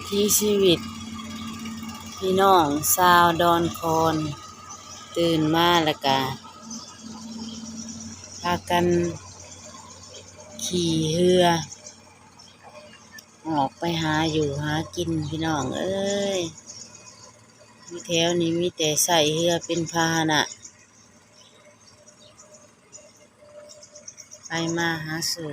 ຖີຊີວິດພີ່ນ້ອງຊາວດອນຄອນ ຕື່ນມາແລ້ວກະພາກັນຂີ່ເຮືອ ອອກໄປຫາຢູ່ຫາກິນພີ່ນ້ອງເອີຍ. ຢູ່ແຖວນີ້ມີແຕ່ໃຊ້ເຮືອເປັນພາຫະນະ ໄປມາຫາສູ່.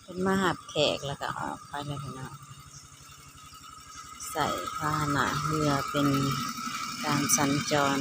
ເພິ່ນມາຮັບແຂກແລ້ວກໍອອກໄປແລ້ວພີ່ນ້ອງ. ໃຊ້ພາຫະນະເຮືອເປັນການສັນຈອນ.